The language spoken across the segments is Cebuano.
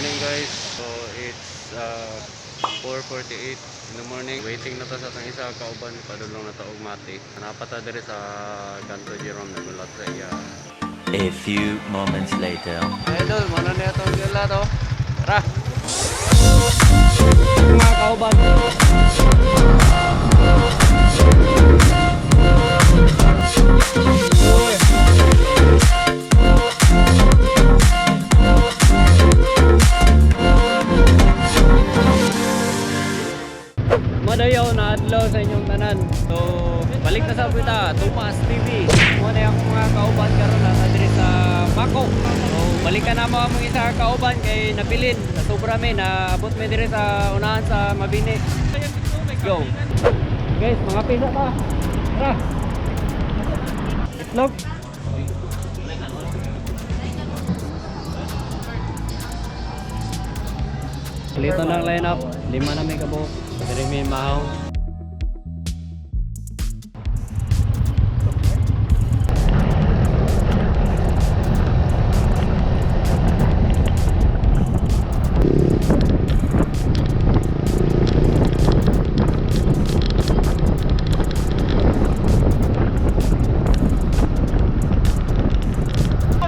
Morning, guys. So it's 4:48 in the morning. Waiting na ta sa atong isa kauban, padulong na ta og Mati. Naa pa ta diri sa Ganto Jerome, nagulat sa iya. A few moments later. Idol, mao na niya atong giulat oh. Tara. Mga kauban. Uy. Madayaw na adlaw sa inyong tanan. So, balik na sa bita, Tumas TV. Mao na akong mga kauban karon na diri sa Mako. So, balikan na mo among isa ka kauban kay nabilin. Sa sobra mi naabot mi diri sa unahan sa Mabini. Go. Guys, mga pisa pa. Tara. Itlog. Lito ng lineup, lima na may kabuok. Diri may mahong.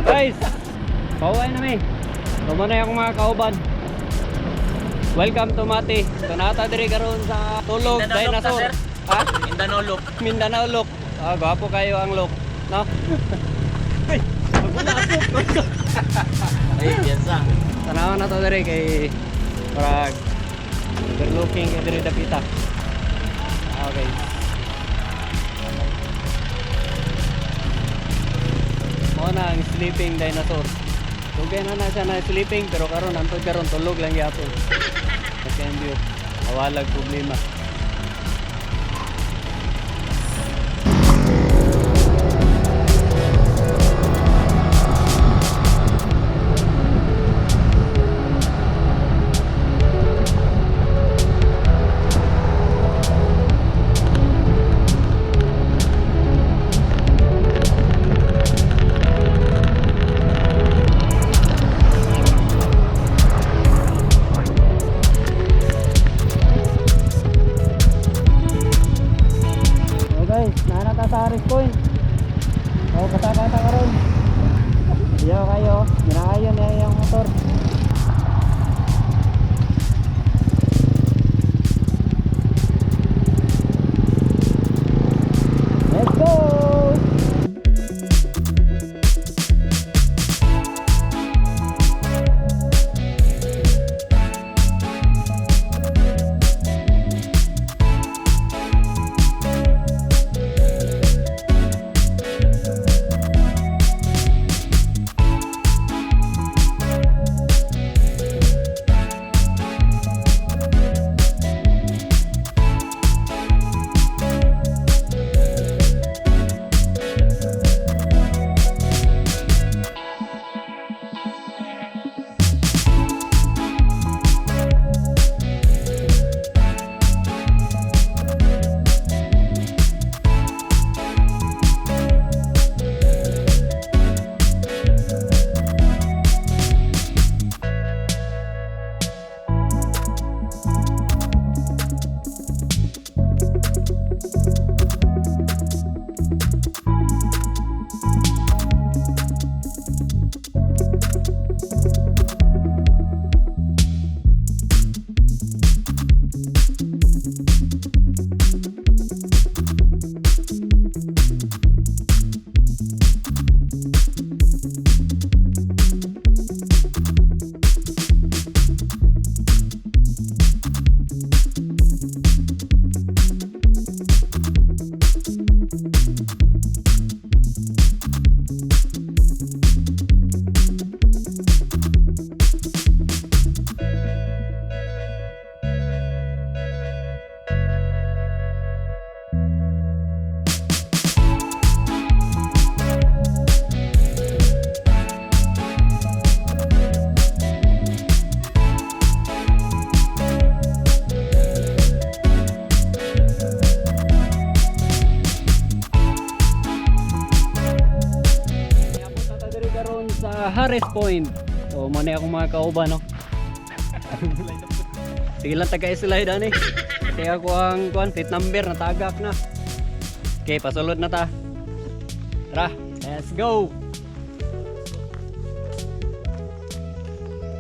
Guys, pauwi na mi. Tuma na yung mga kauban. Welcome to Mati. So naa ta diri karon sa Tulog Mindanao look ta, Dinosaur. sir. Ha? Mindanao look. Mindanao look. Ah, gwapo kayo ang look, no? Ay, magpunasok. Ay, piyansa. Tanawa na to diri kay parag overlooking kay diri dapita. Ah, okay. Mao na ang sleeping dinosaur. Dugay na na siya na sleeping pero karon antod karon tulog lang gyapon. Kasi ang view, mawalag problema. So guys, naa na ta sa Harris Point. O, kasama ta karon. Iyo kayo, ginaayon niya yung motor. Let's go! Harris Point. So, mao na akong mga kauban, no? Sige lang taga-slide ani. Kasi ako ang kuan plate number natagak na. Okay, pasulod na ta. Tara, let's go.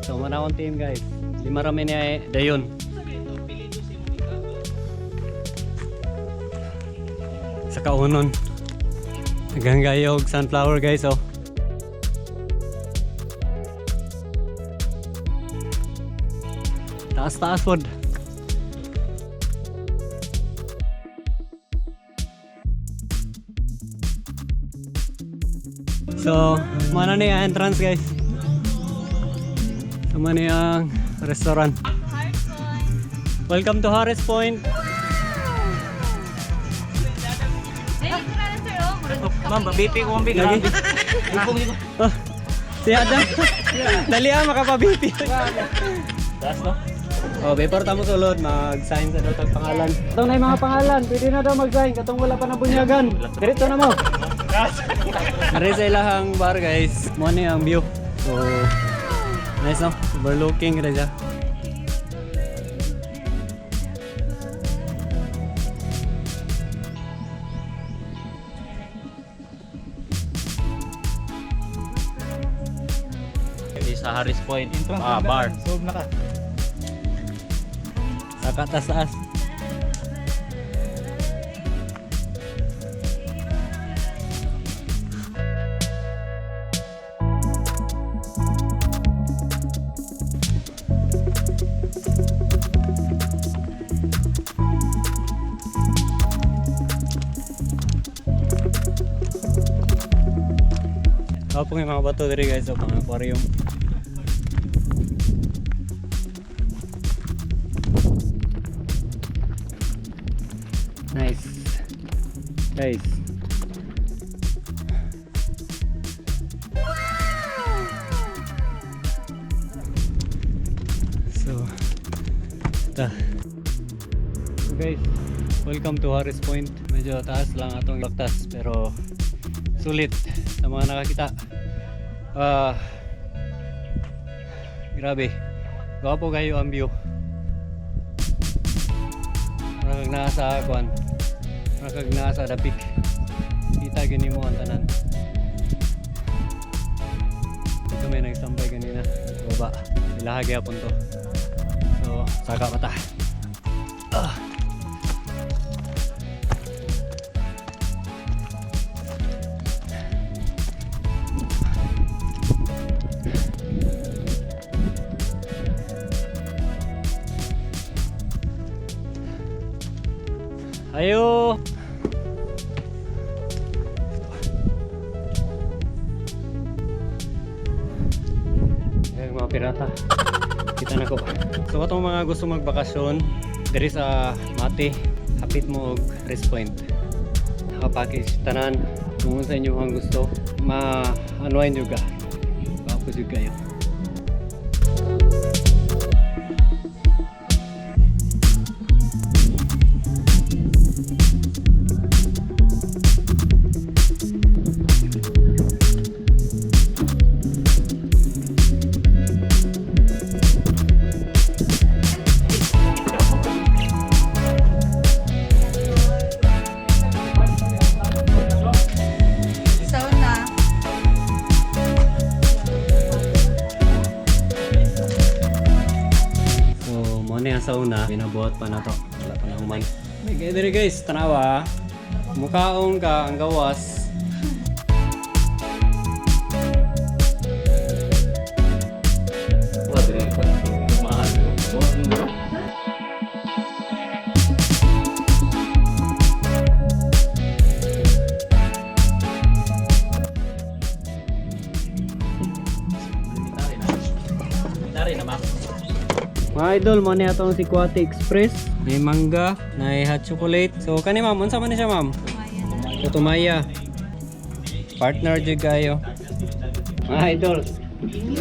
So muna akong team, guys. Lima rami niya eh. Dayon. Sa kaunon. Hanggang gayog sunflower, guys, oh. Taas taas pod. So, mana ni ang entrance, guys. So, mana ni ang restaurant. Welcome to Harris Point. Ma'am, BP ko ma'am, Lagi. Oh, si Adam. Dali ah, makapa-BP. Taas no? Oh, before tamo sulod, mag-sign sa daw tag pangalan. Katong na yung mga pangalan, pwede na daw mag-sign katong wala pa nabunyagan. Diretso na mo. Are sa ilahang bar, guys. Mo ni ang view. So, nice no? Overlooking ra siya. Hindi sa Harris Point. Ah, bar. Saka taas taas. Kapong yung mga bato diri, guys, so mga aquarium. Nice. Guys. So, ta. So guys, welcome to Harris Point. Medyo taas lang atong laktas pero sulit sa mga nakakita. Ah, grabe. Gwapo kayo ang view. Rakag nasa kuan. Rakag nasa dapik. Kita gini mo ang tanan. Dito may nagsampay kanina. Sa baba. Ilahag yapon to. So, saka pa ta. Ah. Ayo. Ayan, mga pirata. Kita na ko. So atong mga gusto magbakasyon diri sa Mati, hapit mo og Rest Point. Naka-package tanan kung sa inyo ang gusto, ma-unwind juga. Gwapo jud kayo. Sauna. So, mo na yung sauna, binabuhat pa na to. Wala pa na human. May kaya diri, guys, tanawa. Mukaong ka ang gawas. Dari na ma'am. Mga idol, mo na atong si Kuwate Express. May mangga, may hot chocolate. So, kani ma'am, unsa man ni siya, ma'am? Putumaya. Partner jud kayo. Mga idol.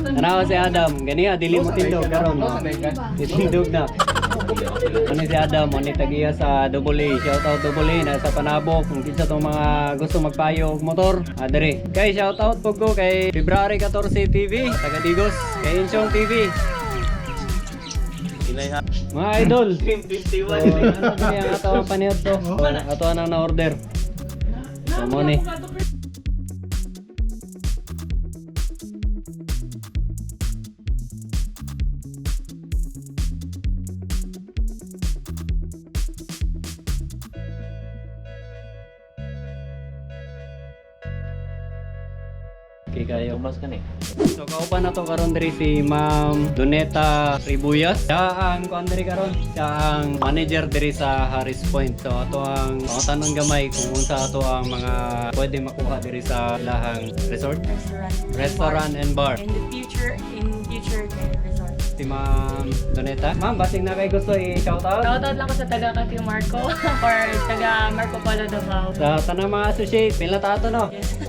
Tanawa si Adam, ganiya dili mo tindog karon. Tindog na. Ano si Adam, ano tagiya sa Double A. Shout out Double A na sa Panabo. Kung kinsa tong mga gusto magpayo og motor, adere. Kay shout out po ko kay February 14 TV, taga Digos, kay Insyong TV. Mga idol. So, ano kaya ang ato ang paniod to? Ato ang na-order. So, mo ni. Okay kayo. Tumas ka ni. So kauban na to karon diri si Ma'am Doneta Ribuyas. Siya ang kuan diri karon. Siya ang manager diri sa Harris Point. So ato ang pangutan-on gamay kung unsa ato ang mga pwede makuha diri sa ilahang resort, Restaurant. Restaurant and bar. In the future, in future eh, resort. Si Ma'am Doneta. Ma'am, basing na kay gusto i-shout out. Shoutout lang ko sa taga Kati Marco or taga Marco Polo Davao. Sa tanang mga associate, pila ta ato, no? Yes.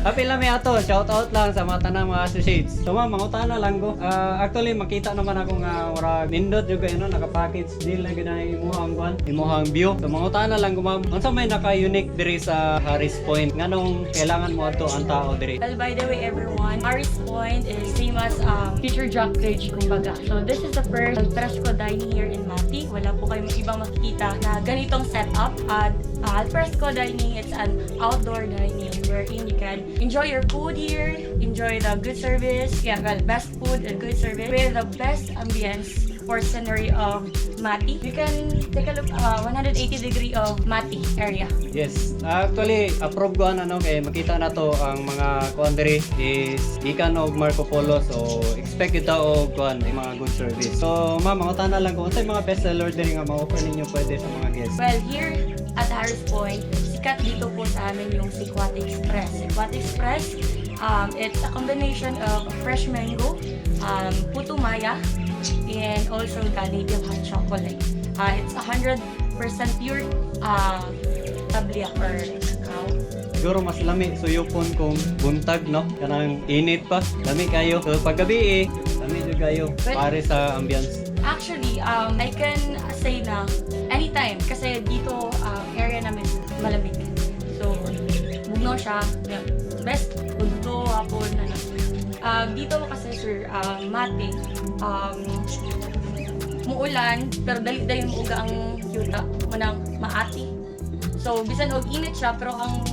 Apil lang may ato, shout out lang sa mga tanang mga associates. So ma'am, mangutana lang ko. Ah, actually makita naman ako nga murag nindot jud kayo, no, naka-package deal na gyud ang imuhang kuan, imuhang view. So mangutana lang ko, ma'am, unsa may naka-unique diri sa Harris Point? Nganong kailangan mo adto ang tao diri? Well, by the way, everyone, Harris Point is famous future Jack Bridge, kumbaga. So, this is the first alfresco dining here in Mati. Wala po kayong ibang makikita na ganitong setup. At alfresco dining, it's an outdoor dining wherein you can enjoy your food here, enjoy the good service, yeah, well, best food and good service with the best ambience or scenery of Mati. You can take a look, 180 degree of Mati area. Yes, actually approve ko ano kay makita na to ang mga kuan diri is gikan og Marco Polo, so expect kita og kuan yung mga good service. So ma'am, mangutana lang ko unsay mga best seller diri nga ma-offer ninyo pwede sa mga guests? Well, here at Harris Point, sikat dito po sa amin yung Sikwate Express. Sikwate Express, it's a combination of fresh mango, puto maya, and also the native hot chocolate. It's 100% pure tablea or cacao. Siguro mas lami suyupon kung buntag, no, kanang init pa, lami kayo. So paggabi eh, lami jud kayo pare sa ambience. Actually, I can say na anytime kasi dito area namin malamig. So, bugno siya. Yeah. Best udto, hapon, ano. Dito kasi sir, mate, muulan, pero dali-dali muuga ang yuta, manang maati. So, bisan og init siya, pero ang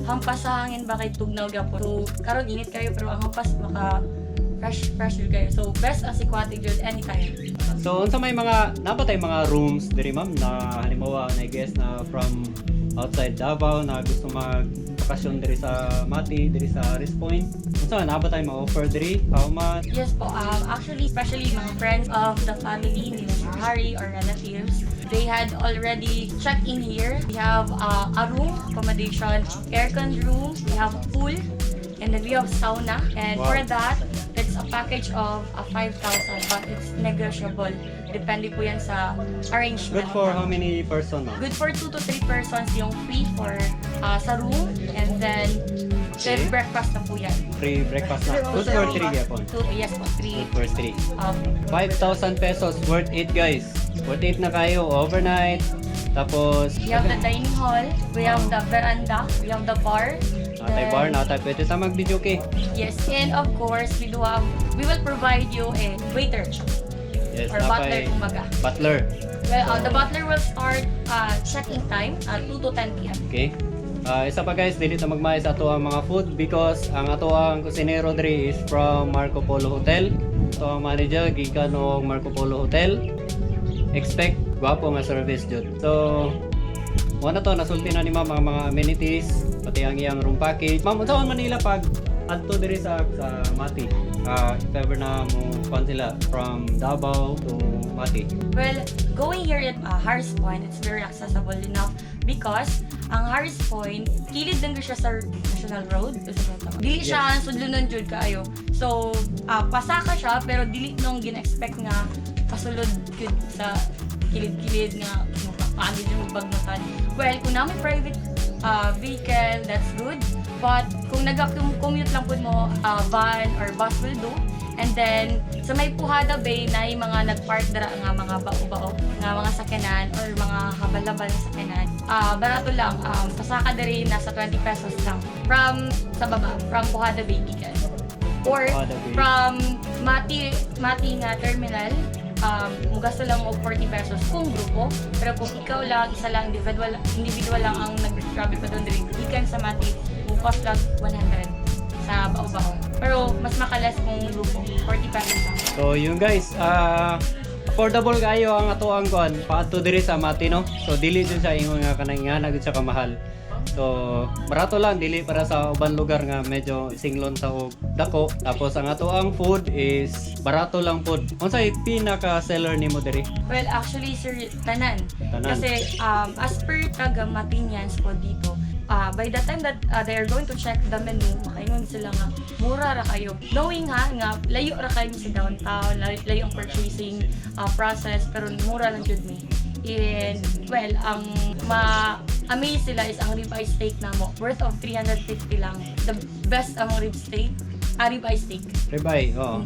hampas sa hangin ba kay tugnaw gyapon. So, karon init kayo pero ang hampas maka fresh fresh jud kayo. So, best ang Sikwate jud anytime. So unsa may mga naa ba tay mga rooms diri, ma'am, na halimbawa na guest na from outside Davao na gusto mag bakasyon diri sa Mati, diri sa Harris Point? Unsa naa ba tay ma-offer diri? How much? Yes po, actually, especially mga friends of the family ni Mr. Harry or relatives, they had already checked in here. We have a room, accommodation, aircon room, we have a pool, and then we have sauna. And for that, it's a package of 5,000, but it's negotiable. Depende po yan sa arrangement. Good for how many person, ma'am? Good for 2 to 3 persons yung free for sa room, and then with breakfast na po yan. Free breakfast na. Good for 3 gyapon. Two, yes po, 3. Good for 3. 5,000 pesos, worth it, guys. Worth it na kayo overnight. Tapos We have the dining hall, we have the veranda, we have the bar. Naa tay bar, naa tay pwede sa mag-videoke. Yes, and of course, we will provide you a waiter Yes, or butler napay kumbaga. Butler. Well, the butler will start check-in time at 2 to 10 p.m. Okay? Ah, isa pa guys, dili ta magmay sa ato ang mga food because ang ato ang kusinero diri is from Marco Polo Hotel. Ato ang manager gikan og Marco Polo Hotel. Expect gwapo nga service jud. So, mao na to, nasulti na ni ma'am ang mga amenities, pati ang iyang room package. Ma'am, unsaon man nila pag adto diri sa Mati? Ah, if ever na mo kuan sila from Davao to Mati. Well, going here at Harris Point, it's very accessible enough because ang Harris Point, kilid lang siya sa National Road. Dili siya ang sudlonon jud kaayo. So, pasaka siya pero dili nung gina-expect nga pasulod jud sa kilid-kilid nga paano jud magbagnutan. Well, kung naa may private vehicle, that's good. But kung nag-commute lang pud mo, van or bus will do. And then, sa may Pujada Bay na yung mga nag-park dara nga mga bao-bao, nga mga sakyanan or mga habal-habal na sakyanan. Ah, barato lang. Pasaka diri nasa 20 pesos lang from sa baba, from Pujada Bay gikan. Or Pujada Bay. from Mati Mati nga terminal, Mugasto lang og 40 pesos kung grupo. Pero kung ikaw lang, isa lang, individual, individual lang ang nag-travel pa doon diri gikan sa Mati, mo cost lang 100 sa Bao-Bao. Pero mas makalas kung grupo, 40 pesos lang. So yun guys, affordable kayo ang ato ang kuan paadto diri sa Mati, no. So dili jud siya ingon nga kanang nga na gud siya kamahal. So barato lang, dili para sa uban lugar nga medyo singlon sa og dako. Tapos ang ato ang food is barato lang pod. Unsay pinaka seller nimo diri? Well, actually, sir, tanan. Tanan. Kasi as per taga Matinians po dito, by the time that they are going to check the menu, makaingon sila nga, mura ra kayo. Knowing ha, nga, layo ra kayo sa downtown, layo ang purchasing process, pero mura lang jud mi. And, well, ang ma-amaze sila is ang ribeye steak namo. Worth of 350 lang. The best ang rib steak, ribeye steak. Ribeye, oo.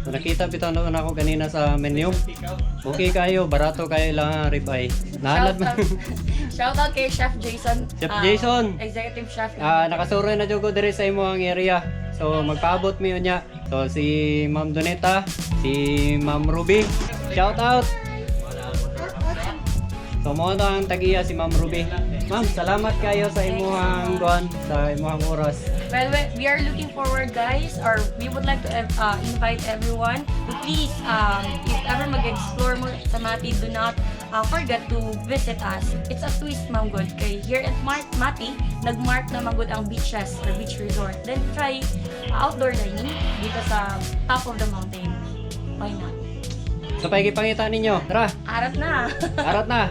So nakita bitaw na ako kanina sa menu. Okay kayo, barato kayo lang ang ribeye. Nahalad Shout man. out, shout out kay Chef Jason. Chef Jason. Executive Chef. Nakasuroy na jud ko diri sa imong area. So magpaabot mi unya. So si Ma'am Doneta, si Ma'am Ruby. Shout out. So mo na ang tag-iya si Ma'am Ruby. Ma'am, salamat kayo sa imong kuan, sa imong oras. Well, we are looking forward, guys, or we would like to invite everyone to please, if ever mag-explore mo sa Mati, do not forget to visit us. It's a twist, Ma'am God. Kay here at Mati, nag-mark na Ma'am God ang beaches or beach resort. Then try outdoor dining dito sa top of the mountain. Why not? So pakipangita ninyo. Tara, Arat na! Arat na.